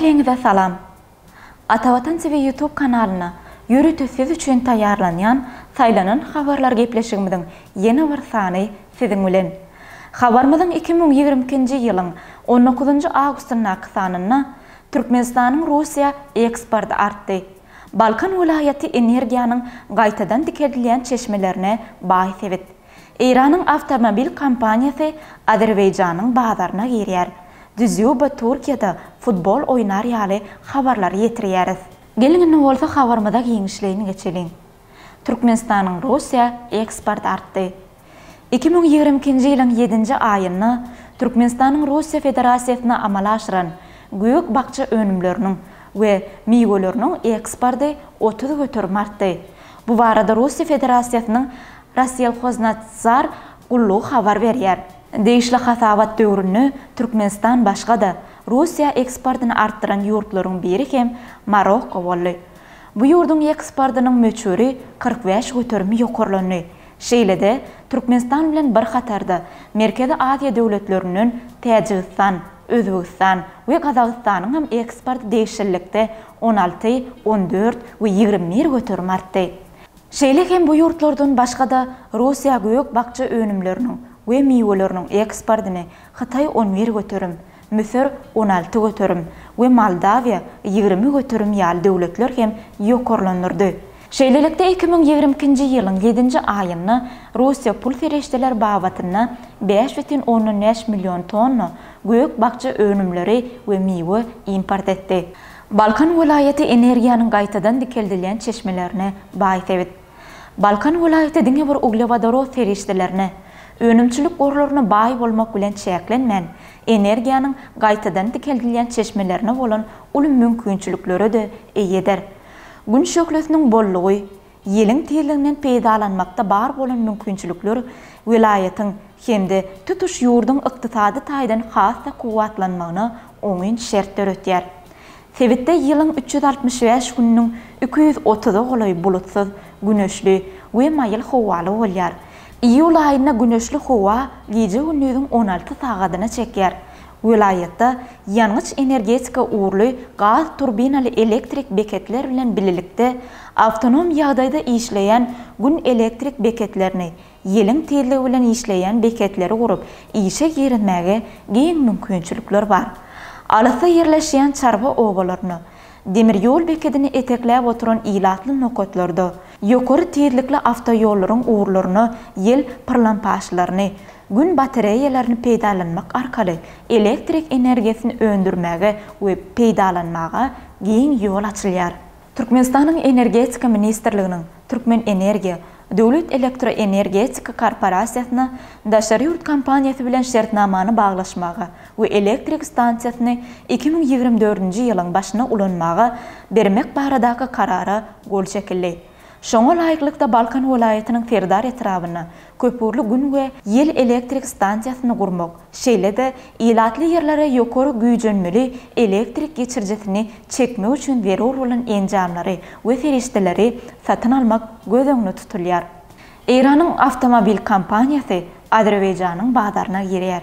Ähliňize salam! Atavatan TV YouTube kanalynda ýörite siz üçin taýýarlanýan Saýlanan habarlar gepleşigimiziň ýene bir sany siziň bilen. Habarymyzyň 2022-nji ýylyň on dokuzynjy awgustyndaky sanynda Türkmenistanyň Russiýa eksporty artdy. Balkan welaýaty energiýanyň gaýtadan dikeldilýän çeşmelerine baý sebit. Eýranyň awtomobil kompaniýasy Azerbaýjanyň bazaryna girýär. Dzýuba Türkiýede futbol oýnar ýaly habarlary ýetirýäris. Geliň indi bolsa habarymyza giňişleýin geçeliň. Türkmenistanyň Russiýa eksporty artdy. 2022-nji ýylyň ýedinji aýynda Türkmenistanyň Russiýa Federasiýasyna amala aşyran gök-bakja önümleriniň we miweleriniň eksporty 30% artdy. Bu barada Russiýa Federasiýasynyň Rosselhoznadzor gullugy habar berýär. Degişli hasabat döwründe Türkmenistan başga-da, Russiýa eksportyny artdyran ýurtlaryň biri hem Marokko boldy. Bu ýurduň eksportynyň möçberi 45% ýokarlandy. Şeýle-de, Türkmenistan bilen bir hatarda Merkezi Aziýa döwletlerinden Täjigistan, Özbegistan we Gazagystanyň hem eksporty degişlilikde 16, 14 we 21% artdy. Şeýle hem bu ýurtlardan başga-da Russiýa gök-bakja önümleriniň we miweleriniň eksportyny Hytaý 11%, Müsür 16% we Moldawiýa 20% ýaly döwletler hem ýokarlandyrdy. Şeýlelikde, 2022-nji ýylyň ýedinji aýynda Russiýa pul serişdeleri babatynda 5,5 million tonna gök-bakja önümleri we miwe import etdi. Balkan welaýaty energiýanyň gaýtadan dikeldilýän çeşmelerine baý sebit. Balkan welaýaty diňe bir uglewodorod serişdelerine, önümçilik gorlaryna baý bolmak bilen çäklenmän, energiýanyň gaýtadan dikeldilýän çeşmelerine bolan uly mümkinçiliklere-de eýedir. Gün şöhlesiniň bollugy, ýeliň tizliginden peýdalanmakda bar bolan mümkinçilikler welaýatyň hem-de tutuş ýurduň ykdysady taýdan has-da kuwwatlanmagyna oňyn şert döretýär. Sebitde ýylyň 365 gününiň 230-a golaýy bulutsyz, güneşli we maýyl howaly bolýar. Iýul aýynda güneşli howa gije-gündiziň 16 sagadyna çekýär. Welaýatda ýangyç-energetika ugurly gaz turbinaly elektrik beketler bilen bilelikde awtonom ýagdaýda işleýän gün elektrik beketlerini, ýeliň tizligi bilen işleýän beketleri gurup işe girizmäge giň mümkinçilikler bar. Alysda ýerleşýän çarwa obalaryna, demir ýol bekedini etekläp oturan ilatly nokatlarda, ýokary tizlikli awtoýollaryň ugurlaryna ýel pyrlampaçlaryny, Gün batareýalaryny peýdalanmak arkaly elektrik energiýasyny öndürmäge we peýdalanmaga giň ýol açylýar. Türkmenistanyň Energetika ministrliginiň Türkmenenergiýa döwlet elektroenergetika korporasiýasyna daşary ýurt kompaniýasy bilen şertnamany baglaşmaga we elektrik stansiýasyny 2024-nji ýylyň başyna ulanmaga bermek baradaky Karara gol çekildi. Şoňa laýyklykda Balkan welaýatynyň Serdar etrabynda köpugurly gün we ýel elektrik stansiýasyny gurmak, şeýle-de ilatly ýerlere ýokary güýjenmeli elektrik geçirijisini çekmek üçin zerur bolan enjamlary we serişdeleri satyn almak göz öňünde tutulýar. Eýranyň awtomobil kompaniýasy Azerbaýjanyň bazaryna girýär.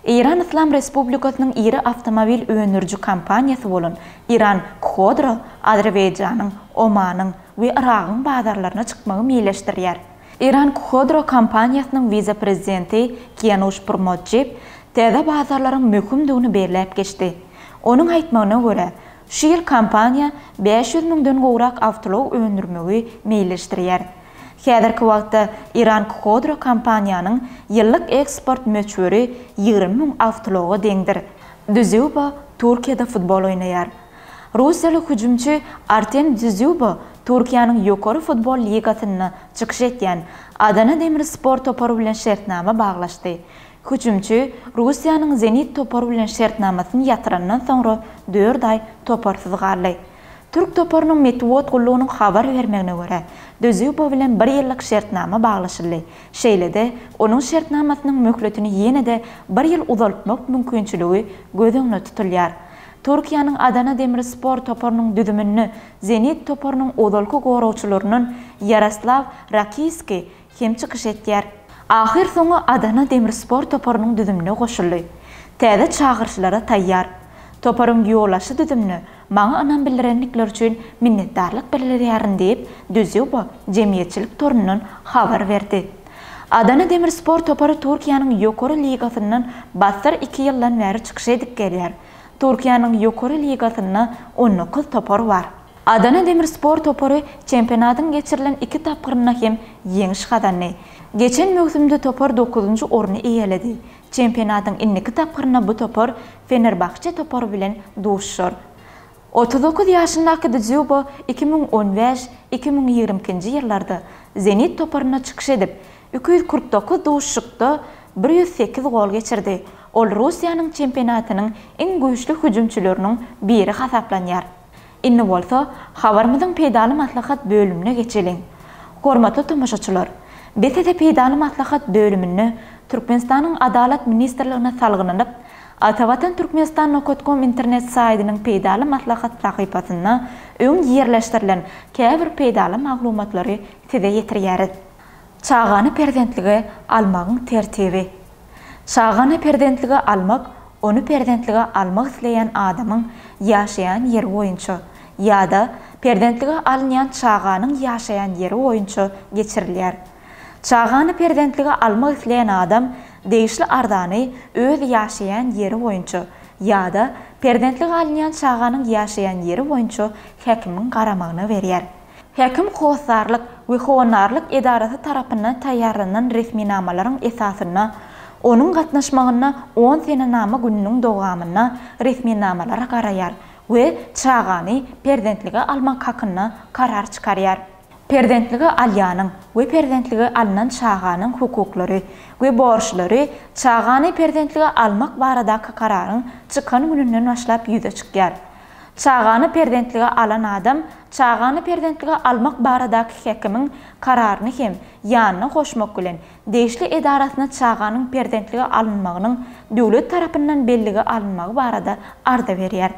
Eýran Yslam Respublikasynyň iri awtomobil öndüriji kompaniýasy bolan Iran Khodro Azerbaýjanyň, Omanyň we Yragyň bazarlaryna çykmagy meýilleşdirýär. Iran Khodro kompaniýasynyň wise-prezidenti Kianuş Purmodjib täze bazarlaryň möhümdigini belläp geçdi. Onuň aýtmagyna görä, şu ýyl kompaniýa 500 müňden gowrak awtoulag öndürmegi meýilleşdirýär. Häzirki wagtda Iran Khodro kompaniýanyň ýyllyk eksport möçberi 20 müň awtoulaga deňdir. Dzýuba Türkiýede futbol oýnaýar. Russiýaly hüjümçi Artem Dzýuba Türkiýäniň ýokary futbol ligasynda çykyş edýän Adana Demirspor topary bilen şertnama baglaşdy. Hüjümçi Russiýanyň Zenit topary bilen şertnamasyny ýatyrandan soňra dört aý toparsyz galdy. Türk toparynyň metbugat gullugynyň habar bermegine görä, Dzýuba bilen bir ýyllyk şertnama baglaşyldy. Şeýle-de, onuň şertnamasynyň möhletini ýene-de bir ýyl uzaltmak mümkinçiligi göz öňünde tutulýar. Türkiýäniň Adana Demirspor toparynyň düzüminde Zenit toparynyň ozalky goragçylaryndan Ýaroslaw Rakiskiý hem çykyş etýär. Ahyrsoňy Adana Demirspor toparynyň düzümine goşuldy. Täze çagyryşlara taýýar. Toparyň ýolbaşçy düzümine maňa ynam bildirendikleri üçin minnetdarlyk bildirýärin diýip, Dzýuba jemgyýetçilik torundan habar berdi. Adana Demirspor topary Türkiýäniň ýokary ligasyndan bassyr iki ýyldan bäri çykyş edip gelýär. Türkiýäniň ýokary ligasynda 19 topar bar. Adana Demirspor topary çempionatyň geçirilen iki tapgyrynda hem ýeňiş gazandy. Geçen möwsümde topar dokuzynjy orny eýeledi. Çempionatyň indiki tapgyrynda bu topar Fenerbahçe topary bilen duşuşar. 39 ýaşyndaky Dzýuba 2015, 2022-nji ýyllarda Zenit toparynda çykyş edip, 249 duşuşykda 108 gol geçirdi. Ol Russiýanyň çempionatynyň iň güýçli hüjümçileriniň biri hasaplanýar. Indi bolsa, habarymyzyň peýdaly maslahat bölümine geçeliň. Hormatly tomaşaçylar! Biz size peýdaly maslahat bölüminde Türkmenistanyň Adalat ministrligine salgylanyp, Atavatan Türkmenistan nokat kom internet saýdynyň peýdaly maslahat sahypasynda öň ýerleşdirilen käbir peýdaly maglumatlary size ýetirýäris. Çagany perzentlige almagyň tertibi. Çagany perzentlige almak ony perzentlige almak isleýän adamyň ýaşaýan ýeri boýunça ýa-da perzentlige alynýan çaganyň ýaşaýan ýeri boýunça geçirilýär. Çagany perzentlige almak isleýän adam degişli arzany öz ýaşaýan ýeri boýunça ýa-da perzentlige alynýan çaganyň ýaşaýan ýeri boýunça häkimiň garamagyna berýär. Häkim hossarlyk we howandarlyk edarasy tarapyndan taýýarlanan resminamalaryň esasynda, onuň gatnaşmagynda on senenama gününiň dowamynda resminamalara garaýar we çagany perzentlige almak hakynda karar çykarýar. Perzentlige alýanyň we perzentlige alnan çaganyň hukuklary we borçlary çagany perzentlige almak baradaky kararyň çykan gününden başlap ýüze çykýar. Çagany perzentlige alan adam çagany perzentlige almak baradaky häkimiň kararyny hem ýanyna goşmak bilen, degişli edarasyna çaganyň perzentlige alynmagynyň döwlet tarapyndan bellige alynmagy barada arza berýär.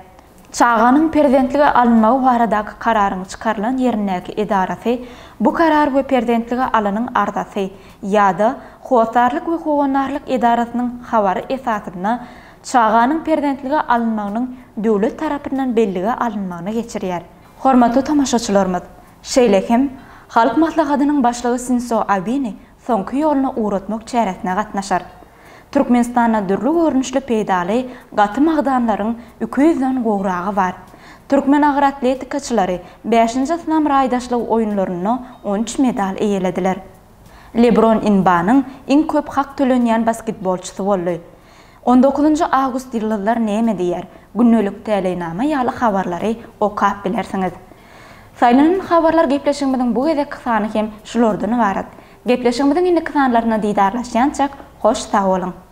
Çaganyň perzentlige alynmagy baradaky kararyň çykarylan ýerindäki edarasy bu karar we perzentlige alanyň arzasy ýa-da hossarlyk we howandarlyk edarasynyň habary esasynda çaganyň perzentlige alynmagynyň döwlet tarapyndan bellige alynmagyna geçirýär. Hormatly tomaşaçylarymyz, şeýle hem Halk Maslahatynyň Başlygy Sinso Abini soňky ýoluna ugratmak çäresine gatnaşar. Türkmenistanda dürli görnüşli peýdaly gaty magdanlaryň iki ýüzden gowragy bar. Türkmen agyr atletikaçylary bäşinji Yslam raýdaşlygy oýunlarynda on üç medal eýelediler. Lebron NBA-nyň iň köp hak tölenýän basketbolçysy boldy. On dokuzynjy awgust Ýyldyzlar näme diýýär? Gündelik täleýnama ýaly habarlary okap bilersiňiz. Saýlanan habarlar gepleşigimiziň bu gezekki sany hem şulardan ybarat. Gepleşigimiziň indiki sanlarynda didarlaşýançak hoş sag boluň!